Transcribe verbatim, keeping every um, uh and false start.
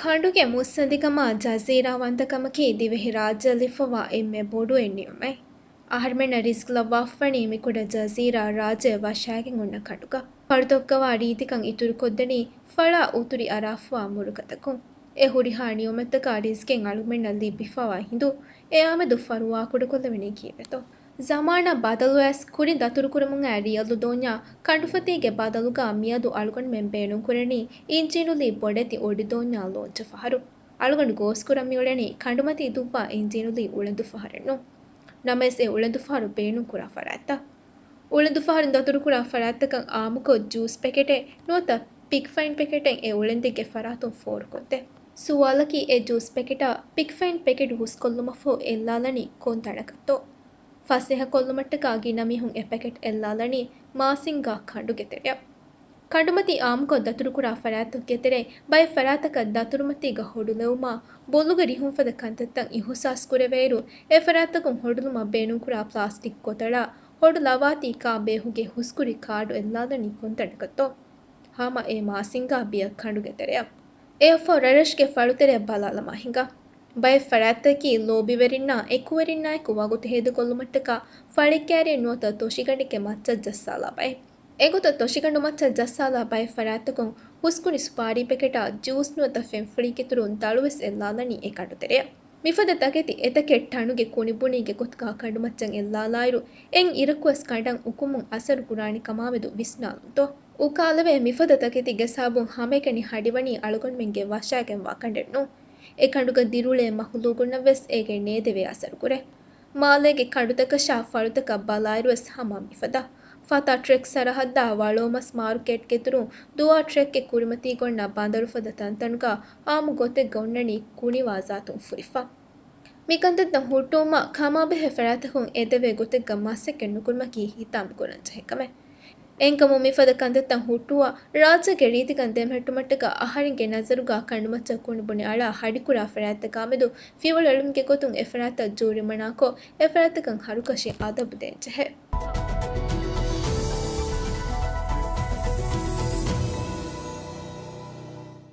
ކަނޑުގެ މުއްސަނދިކަމާ ޖަޒީރާވަންތަކަމަކީ ދިވެހިރާއްޖެއަށް ލިބިފަވާ އެންމެ ބޮޑު އެއް ނިޢުމަތް. އަހަރުމެންނަށް ރިޒްޤު ލައްވާފަވަނީ މިކުޑަ ޖަޒީރާ ރާއްޖެ ވަށާގެން އޮންނަ ކަނޑުގަ. ފަޅުތަކުގަވާ ރީތިކަން އިތުރުކޮށްދެނީ ފަޅާ އުތުރި އަރާފަވާ މުރުގަތަކުން. އެ ހުރިހާ ނިޢުމަތްތަކާ ރިޒްޤެއް އަޅުގަނޑަށް ލިބިފަވާ ހިނދު، އެއާމެދު ފަރުވާކުޑަކޮށްލެވެނީ ކީއްވެތޯ؟ ޒަމާނާ ބަދަލުވެސް ކުރިން ދަތުރުކުރަމުން އައި ރިޔަލު ދޯންޏާ ކަނޑުފަތީގެ ބަދަލުގަ މިއަދު އަޅުގަނޑުމެން ބޭނުންކުރަނީ އިންޖީނުލީ ބޮޑެތި އޮޑި ދޯންޏާ ލޯންޗު ފަހަރު. އަޅުގަނޑު ގޯސްކުރަން މިއުޅެނީ ކަނޑުމަތީ ދުއްވާ އިންޖީނުލީ އުޅަނދު ފަހަރެއް ނޫން. ނަމަވެސް އެ އުޅަނދު ފަހަރު ބޭނުންކުރާ ފަރާތްތައް. އުޅަނދު ފަހަރުން ދަތުރުކުރާ ފަރާތްތަކަށް އާއްމުކޮށް ޖޫސް ޕެކެޓެއް ނުވަތަ ޕިކްފައިން ޕެކެޓެއް އެ އުޅެންދެއްގެ ފަރާތުން ފޯރުކޮށްދޭ. ސުވާލަކީ އެ ޖޫސް ޕެކެޓާ ޕިކްފައިން ޕެކެޓް ހުސްކޮށްލުމަށްފަހު އެއްލާލަނީ ކޮން ތަނަކަށްތޯ؟ ފަސޭހަކޮށްލުމަށްޓަކާ ގިނަ މީހުން އެ ޕެކެޓް އެއްލާލަނީ މާސިންގާ ކަނޑުގެ ތެރެއަށް. ކަނޑުމަތީ އާއްމުކޮށް ދަތުރުކުރާ ފަރާތްތަކުގެ ތެރެއިން ބައެއް ފަރާތަކަށް ދަތުރުމަތީގަ ހޮޑުލެވުމާ، ބޮލުގަ ރިހުން ފަދަ ކަންތައްތައް އިހުސާސް ކުރެވޭއިރު، އެ ފަރާތްތަކުން ހޮޑުލުމަށް ބޭނުންކުރާ ޕްލާސްޓިކް ކޮތަޅާ، ހޮޑު ލަވާތީ ކާ ބޭހުގެ ހުސްކުރި ކާޑު އެއްލާލަނީ ކޮންތަނަކަށްތޯ؟ ހަމަ އެ މާސިންގާ ބިޔަ ކަނޑުގެ ތެރެއަށް. އެއަށްފަހު ރަށްރަށުގެ ފަޅުތެރެއަށް ބަލާލަމާ ހިނގާ. ބައެއް ފަރާތްތަކީ ލޯބިވެރިންނާ އެކުވެރިންނާއެކު ވަގުތު ހޭދަކޮށްލުމަށްޓަކާ ފަޅިކައިރިއެއް ނުވަތަ ތޮށިގަނޑެއްގެ މައްޗަށް ޖައްސާލާ ބައެއް. އެގޮތަށް ތޮށިގަނޑު މައްޗަށް ޖައްސާލާ ބައެއް ފަރާތްތަކުން ހުސްކުރި ސުޕާރީ ޕެކެޓާ ޖޫސް ނުވަތަ ފެންފުޅީގެއިތުރުން ދަޅުވެސް އެއްލާލަނީ އެ ކަނޑުތެރެއަށް. މިފަދަ ތަކެތި އެތަކެއް ޓަނުގެ ކުނިބުނީގެ ގޮތުގަ ކަނޑުމައްޗަށް އެއްލާލާއިރު، އެއް އިރަކުވެސް ކަނޑަށް އުކުމުން އަސަރު ކުރާނެ ކަމާމެދު ވިސްނާލުންތޯ؟ އުކާލެވޭ މިފަދަ ތަކެތީގެ ސަބަބުން ހަމައެކަނި ހަޑިވަނީ އަޅުގަނޑުމެންގެ ވަށާގެންވާ ކަނޑެއް ނޫން. އެ ކަނޑުގަ ދިރިއުޅޭ މަހުލޫގުންނަށްވެސް އޭގެ ނޭދެވޭ އަސަރު ކުރޭ. މާލޭގެ ކަނޑުތަކަށާ ފަޅުތަކަށް ބަލާއިރުވެސް ހަމަ މިފަދަ. ފަތާ ޓްރެކް ސަރަހައްދާ ވަޅޯމަސް މާރުކޭޓްގެ އިތުރުން ދުވާ ޓްރެކްގެ ކުރިމަތީގަ އޮންނަ ބަނދަރުފަދަ ތަންތަނުގަ އާއްމު ގޮތެއްގަ އޮންނަނީ ކުނިވާޒާތުން ފުރިފަ. މިކަންތައްތައް ހުއްޓުވުމަށް ކަމާބެހޭ ފަރާތްތަކުން އެދެވޭ ގޮތެއްގަ މަސައްކަތް ނުކުރުމަކީ ހިތާމަކުރަން ޖެހޭ ކަމެއް. އެހެންކަމުން މިފަދަ ކަންތައްތައް ހުއްޓުވާ، ރާއްޖޭގެ ރީތިކަން ދެމެހެއްޓުމަށްޓަކާ އަހަރެންގެ ނަޒަރުގަ ކަނޑުމައްޗަށް ކުނިބުނި އަޅާ ހަޑިކުރާ ފަރާތްތަކާމެދު ފިޔަވަޅު އެޅުމުގެ ގޮތުން އެ ފަރާތްތައް ޖޫރިމަނާކޮށް، އެ ފަރާތްތަކަށް ހަރުކަށި އަދަބު ދޭން ޖެހޭ.